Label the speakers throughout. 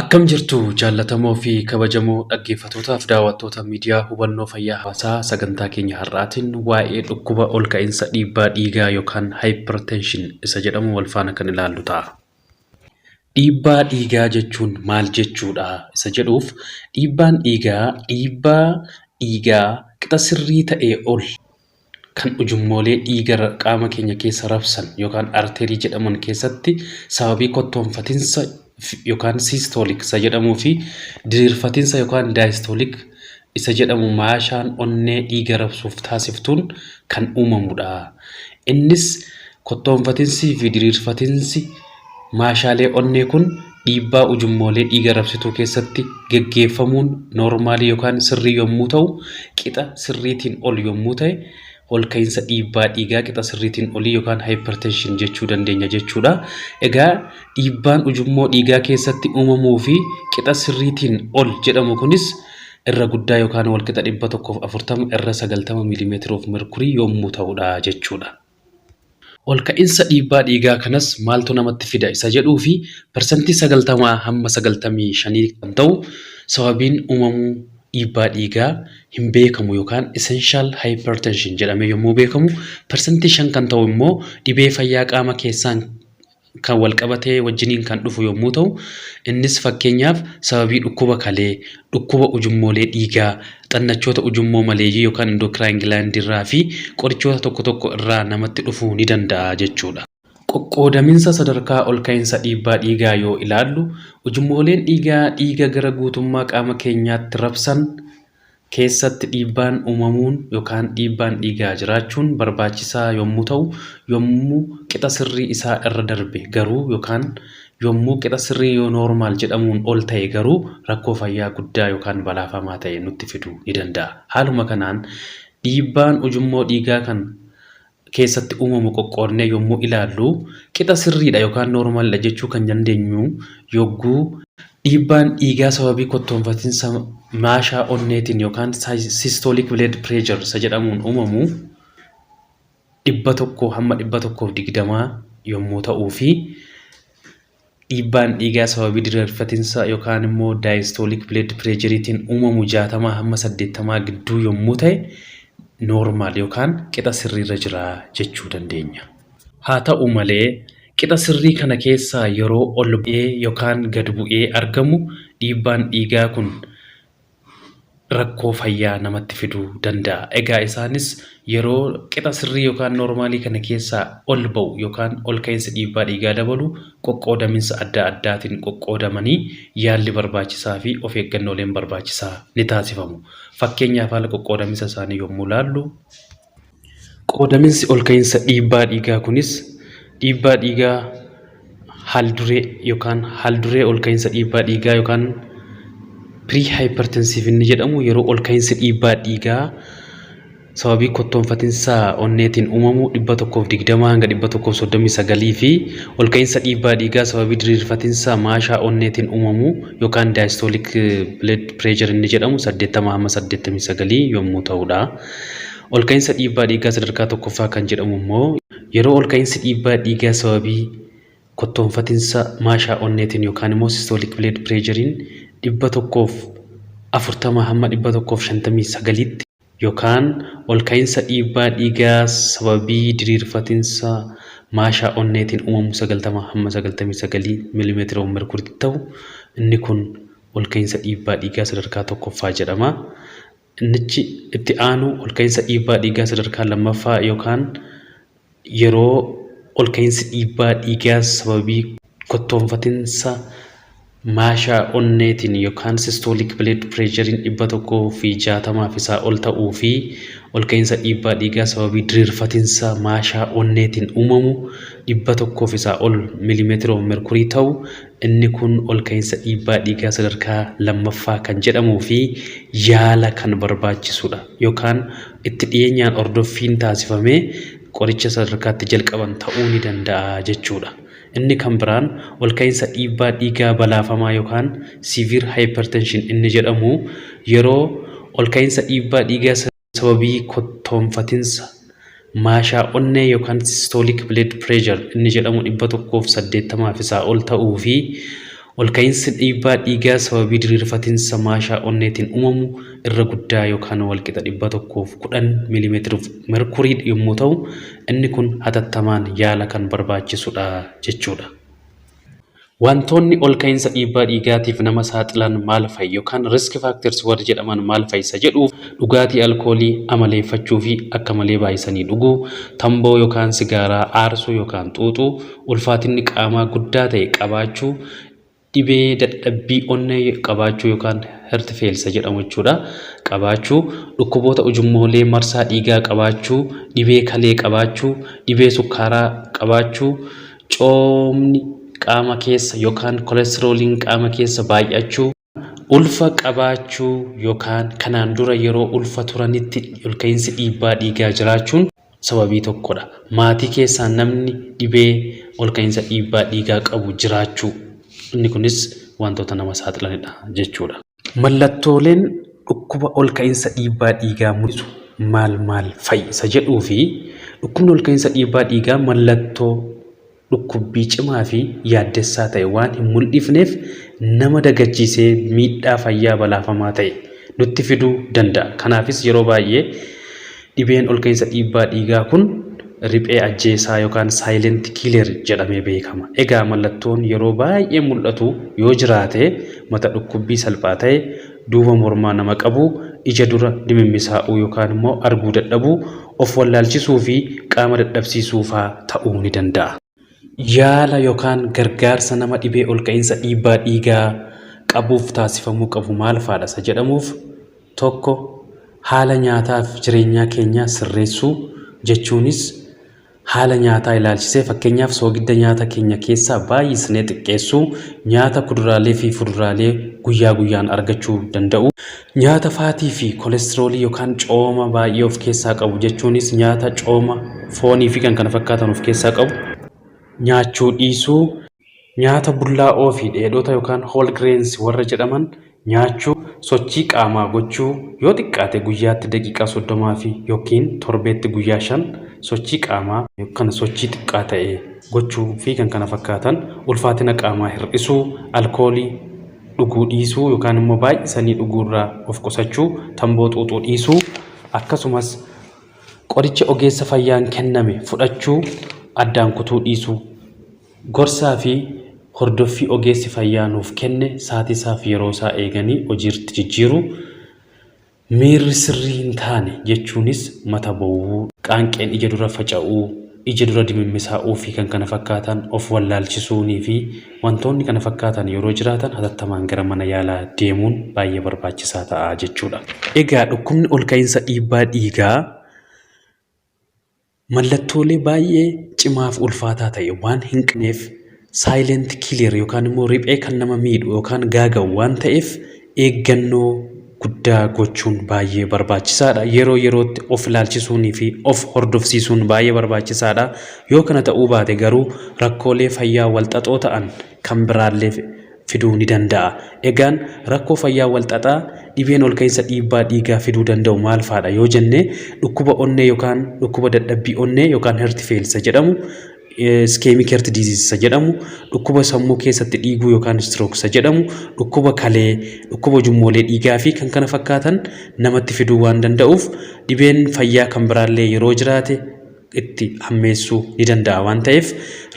Speaker 1: Akkam jirtu, jaallatamoo fi kabajamoo dhaggeeffattootaaf daawwattoota miidiyaa Hubannoo Fayyaa Hawaasaa? Sagantaa keenya har'aatiin waa'ee dhukkuba ol ka'iinsa dhiibbaa dhiigaa yookaan hypertension isa jedhamu wal faana kan ilaallu ta'a. Dhiibbaa dhiigaa jechuun maal jechuudha isa jedhuuf, dhiibbaan dhiigaa dhiibbaa dhiigaa qixa sirrii ta'ee ol kan ujummoolee dhiiga qaama keenya keessa rabsan yookaan arterii jedhaman keessatti sababii kottoonfatinsa yookaan systolic isa jedhamuu fi diriirfatinsa yookaan diastolic isa jedhamu maashaan onnee dhiiga rabsuuf taasiftuun kan uumamudha. Innis kottoonfatinsii fi diriirfatinsi maashaalee onnee kun dhiibbaa ujummoolee dhiiga rabsituu keessatti geggeeffamuun normalii yookaan sirrii yommuu ta'u, qixa sirriitiin ol yommuu ta'e, ol ka'iinsa dhiibbaa dhiigaa qixa sirriitiin olii yookaan hypertension jechuu dandeenya jechuudha. Egaa dhiibbaan ujummoo dhiigaa keessatti uumamuu fi qixa sirriitiin ol jedhamu kunis irra guddaa yookaan walqixa 140/90 millimeter of mercury yommuu ta'udha jechuudha. Ol ka'iinsa dhiibbaa dhiigaa kanas maaltu namatti fida isa jedhuu fi 90% hamma 95% kan ta'u sababiin uumamuu dhiibbaa dhiigaa hin beekamu yookaan essential hypertension jedhamee yommuu beekamu, 5% kan ta'u immoo dhibee fayyaa qaama keessaan kan wal qabatee wajjiniin kan dhufu yommuu ta'u, innis fakkeenyaaf sababii dhukkuba kalee, dhukkuba ujummoolee dhiigaa, xannachoota ujummoo maleeyyii yookaan endocrine gland irraa fi qorichoota tokko tokko irraa namatti dhufuu ni danda'a jechuudha. Qoqqoodaminsa sadarkaa ol ka'iinsa dhiibbaa dhiigaa yoo ilaallu, ujummooleen dhiigaa dhiiga gara guutummaa qaama keenyaatti rabsan keessatti dhiibbaan uumamuun yookaan dhiibbaan dhiigaa jiraachuun barbaachisaa yommuu ta'u, yommuu qixa sirrii isaa irra darbe garuu yookaan yommuu qixa sirrii yoo normal jedhamuun ol ta'e garuu rakkoo fayyaa guddaa yookaan balaafamaa ta'e nutti fiduu ni danda'a. Haaluma kanaan dhiibbaan ujummoo dhiigaa kan keessatti uumamu qoqqoodnee yommuu ilaallu, qixa sirriidha yookaan normalidha jechuu kan dandeenyu yogguu dhiibbaan dhiigaa sababii kottoonfatinsa maashaa onneetiin yookaan systolic blood pressure isa jedhamuun uumamu 100 hamma 120 yommuu ta'uu fi dhiibbaan dhiigaa sababii diriirfatinsa yookaan immoo diastolic blood pressureetiin uumamu 60 hamma 80 gidduu yommuu ta'e, normal yookaan qixa sirriirra jira jechuu dandeenya. Haa ta'u malee, qixa sirrii kana keessaa yeroo ol bu'ee yookaan gad bu'ee argamu, dhiibbaan dhiigaa kun rakkoo fayyaa namatti fiduu danda'a. Egaa isaanis yeroo qixa sirrii yookaan normalii kana keessaa ol ba'u yookaan ol ka'iinsi dhiibbaa dhiigaa dabalu, qoqqoodaminsa adda addaatiin qoqqoodamanii yaalli barbaachisaa fi of eeggannooleen barbaachisaa ni taasifamu. Fakkeenyaaf, haala qoqqoodaminsa isaanii yommuu ilaallu, qoodaminsi ol ka'iinsa dhiibbaa dhiigaa kunis dhiibbaa dhiigaa haalduree yookaan haalduree ol ka'iinsa dhiibbaa dhiigaa yookaan pre-hypertensive inni jedhamu yeroo ol ka'iinsi dhiibbaa dhiigaa sababii kottoonfatinsa onneetiin uumamu 120 hanga 139 fi ol ka'iinsa dhiibbaa dhiigaa sababii diriirfatinsa maashaa onneetiin uumamu yookaan diastolic blood pressure inni jedhamu 80 hamma 89 yommuu ta'udha. Ol ka'iinsa dhiibbaa dhiigaa sadarkaa tokkoffaa kan jedhamu immoo yeroo ol ka'iinsi dhiibbaa dhiigaa sababii kottoonfatinsa maashaa onneetiin yookaan immoo systolic blood pressurein 140 hamma 159tti yookaan ol ka'iinsa dhiibbaa dhiigaa sababii diriirfatinsa maashaa onneetiin uumamu 90 hamma 99 millimeter of mercurytti ta'u, inni kun ol ka'iinsa dhiibbaa dhiigaa sadarkaa tokkoffaa jedhama. Innichi itti aanu ol ka'iinsa dhiibbaa dhiigaa sadarkaa lammaffaa yookaan yeroo ol ka'iinsi dhiibbaa dhiigaa sababii kottoonfatinsa maashaa onneetiin yookaan systolic blood pressurein 160f isaa ol ta'uu fi ol ka'iinsa dhiibbaa dhiigaa sababii diriirfatinsa maashaa onneetiin uumamu 100f isaa ol millimeter of mercury ta'u, inni kun ol ka'iinsa dhiibbaa dhiigaa sadarkaa lammaffaa kan jedhamuu fi yaala kan barbaachisudha yookaan itti dhiyeenyaan hordoffiin taasifamee qoricha sadarkaatti jalqaban ta'uu ni danda'a jechuudha. Inni kan biraan ol ka'iinsa dhiibbaa dhiigaa balaafamaa yookaan severe hypertension inni jedhamu yeroo ol ka'iinsa dhiibbaa dhiigaa sababii kottoonfatinsa maashaa onnee yookaan systolic blood pressure inni jedhamu 180f isaa ol ta'uu fi Olka'iinsi dhiibbaa dhiigaa sababii diriirfatinsa maashaa onneetiin uumamu irra guddaa yookaan walqixa 110 miilimeetira merkurii yommuu ta'u, inni kun hatattamaan yaala kan barbaachisudha jechuudha. Wantoonni olka'iinsa dhiibbaa dhiigaatiif nama saaxilan maal fa'i yookaan risk factors warri jedhaman maal fa'i isa jedhuuf, dhugaatii alkoolii amaleeffachuu fi akka malee baay'isanii dhuguu, tamboo yookaan sigaaraa aarsuu yookaan xuuxuu, ulfaatinni qaamaa guddaa ta'e qabaachuu, dhibee dadhabbii onnee qabaachuu yookaan heart failure jedhamu jechuudha qabaachuu, dhukkuboota ujummoolee marsaa dhiigaa qabaachuu, dhibee kalee qabaachuu, dhibee sukkaaraa qabaachuu, coomni qaama keessa yookaan kolestirooliin qaama keessa baay'achuu, ulfa qabaachuu yookaan kanaan dura yeroo ulfa turanitti olka'iinsi dhiibbaa dhiigaa jiraachuun sababii tokkodha. Maatii keessaa namni dhibee olka'iinsa dhiibbaa dhiigaa qabu jiraachuu, inni kunis wantoota nama saaxilanidha jechuudha. Mallattooleen dhukkuba olka'iinsa dhiibbaa dhiigaa mul'isu maal maal fa'i isa jedhuu fi dhukkubni olka'iinsa dhiibbaa dhiigaa mallattoo dhukkubbii cimaa fi yaaddessaa ta'e waan hin mul'ifneef nama dagachiisee miidhaa fayyaa balaafamaa ta'e nutti fiduu danda'a. Kanaafis yeroo baay'ee dhibeen olka'iinsa dhiibbaa dhiigaa kun riphee ajjeesaa yookaan silent killer jedhamee beekama. Egaa mallattoon yeroo baay'ee mul'atu yoo jiraate, mata dhukkubbii salphaa ta'e, duuba mormaa nama qabu, ija dura dimimmisaa'uu yookaan immoo arguu dadhabuu, of wallaalchisuu fi qaama dadhabsiisuu fa'aa ta'uu ni danda'a. Yaala yookaan gargaarsa nama dhibee olka'iinsa dhiibbaa dhiigaa qabuuf taasifamuu qabu maal fa'aadha isa jedhamuuf, tokko, haala nyaataa fi jireenyaa keenyaa sirreessuu. Jechuunis haala nyaataa ilaalchisee, fakkeenyaaf, soogidda nyaata keenya keessaa baay'isnee xiqqeessuu, nyaata kuduraalee fi fuduraalee guyyaa guyyaan argachuu danda'u, nyaata faatii fi kolestiroolii yookaan cooma baay'ee of keessaa qabu, jechuunis nyaata cooma foonii fi kan kana fakkaatan of keessaa qabu nyaachuu dhiisuu, nyaata bullaa'oo fi dheedhota yookaan whole grains warra jedhaman nyaachuu, sochii qaamaa gochuu, yoo xiqqaate guyyaatti daqiiqaa 30 fi yookiin torbeetti guyyaa 5 sochii qaamaa kan sochii xiqqaa ta'e gochuu fi kan kana fakkaatan, ulfaatina qaamaa hir'isuu, alkoolii dhuguu dhiisuu yookaan immoo baay'isanii dhuguurraa of qusachuu, tamboo xuuxuu dhiisuu, akkasumas qoricha ogeessa fayyaan kenname fudhachuu addaan kutuu dhiisuu, gorsaa fi hordoffii ogeessi fayyaa nuuf kenne sa'aatii isaa fi yeroo isaa eeganii hojiirratti jijjiiruu, miirri sirrii hin taane, jechuunis mata bowwuu, qaanqeen ija dura faca'uu, ija dura dimimmisaa'uu fi kan kana fakkaatan, of wallaalchisuunii fi wantoonni kana fakkaatan yeroo jiraatan hatattamaan gara mana yaalaa deemuun baay'ee barbaachisaa ta'a jechuudha. Egaa dhukkubni olka'iinsa dhiibbaa dhiigaa mallattoolee baay'ee cimaa fi ulfaataa ta'e waan hin qabneef, silent killer yookaan immoo riphee kan nama miidhu yookaan gaaga'u waan ta'eef, eeggannoo guddaa gochuun baay'ee barbaachisaadha. Yeroo yerootti of ilaalchisuunii fi of hordofsiisuun baay'ee barbaachisaadha. Yoo kana ta'uu baate garuu rakkoolee fayyaa walxaxoo ta'an kan biraallee fiduu ni danda'a. Egaan rakkoo fayyaa walxaxaa dhibeen olka'iinsa dhiibbaa dhiigaa fiduu danda'u maal fa'aadha yoo jenne, dhukkuba onnee yookaan dhukkuba dadhabbii onnee yookaan heart failure jedhamu, ischemic heart disease isa jedhamu, dhukkuba sammuu keessatti dhiiguu yookaan stroke isa jedhamu, dhukkuba kalee, dhukkuba ujummoolee dhiigaa fi kan kana fakkaatan namatti fiduu waan danda'uuf, dhibeen fayyaa kan biraallee yeroo jiraate itti hammeessuu ni danda'a waan ta'eef,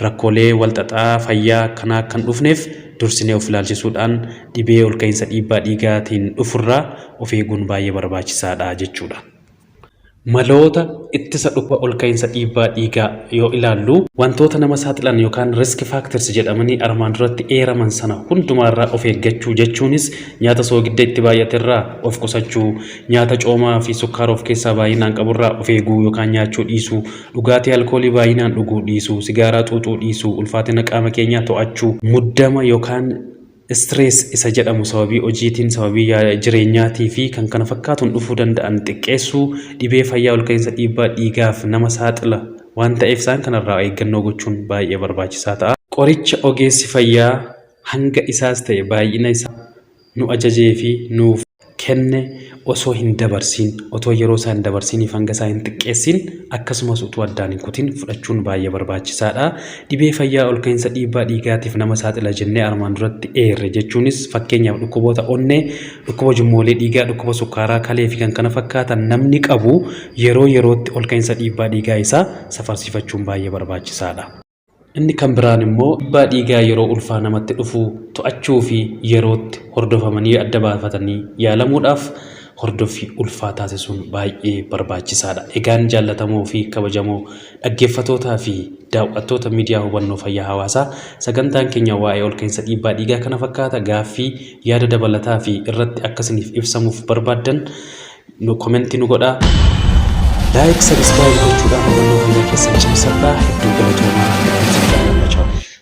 Speaker 1: rakkoolee walxaxaa fayyaa akkanaa akka hin dhufneef dursinee of ilaalchisuudhaan dhibee olka'iinsa dhiibbaa dhiigaatiin dhufurraa of eeguun baay'ee barbaachisaadha jechuudha. Maloota ittisa dhukkuba olka'iinsa dhiibbaa dhiigaa yoo ilaallu, wantoota nama saaxilan yookaan risk factors jedhamanii armaan duratti eeraman sana hundumaarraa of eeggachuu, jechuunis nyaata soogidda itti baay'aterraa of qusachuu, nyaata coomaa fi sukkaara of keessaa baay'inaan qaburraa of eeguu yookaan nyaachuu dhiisuu, dhugaatii alkoolii baay'inaan dhuguu dhiisuu, sigaaraa xuuxuu dhiisuu, ulfaatina qaama keenyaa to'achuu, muddama yookaan stress isa jedhamu sababii hojiitiin, sababii jireenyaatii fi kan kana fakkaatuun dhufuu danda'an xiqqeessuu, dhibee fayyaa olka'iinsa dhiibbaa dhiigaaf nama saaxila waan ta'eef isaan kanarraa eeggannoo gochuun baay'ee barbaachisaa ta'a. Qoricha ogeessi fayyaa hanga isaas ta'e baay'ina isaa nu ajajee fi nuuf kenne osoo hin dabarsiin, otoo yeroo isaa hin dabarsiiniif hanga isaa hin xiqqeessiin, akkasumas utuu addaan hin kutin fudhachuun baay'ee barbaachisaadha. Dhibee fayyaa olka'iinsa dhiibbaa dhiigaatiif nama saaxila jennee armaan duratti eerre jechuunis fakkeenyaaf dhukkuboota onnee, dhukkuba jummoolee dhiigaa, dhukkuba sukkaaraa, kalee fi kan kana fakkaatan namni qabu yeroo yerootti olka'iinsa dhiibbaa dhiigaa isaa safarsiifachuun baay'ee barbaachisaadha. Inni kan biraan immoo dhiibbaa dhiigaa yeroo ulfaa namatti dhufu to'achuu fi yerootti hordofamanii adda baafatanii yaalamuudhaaf hordoffii ulfaa taasisuun baay'ee barbaachisaadha. Egaan jaallatamoo fi kabajamoo dhaggeeffatootaa fi daawwattoota miidiyaa hubannoo fayyaa hawaasaa, sagantaan keenya waa'ee olka'iinsa dhiibbaa dhiigaa kana fakkaata. Gaaffii, yaada dabalataa fi irratti akkasiniif ibsamuuf barbaaddan nu comment nu godhaa. Like, subscribe gochuudhaan hubannoo fayyaa keessan cimsadhaa. Hedduu galatoomaa.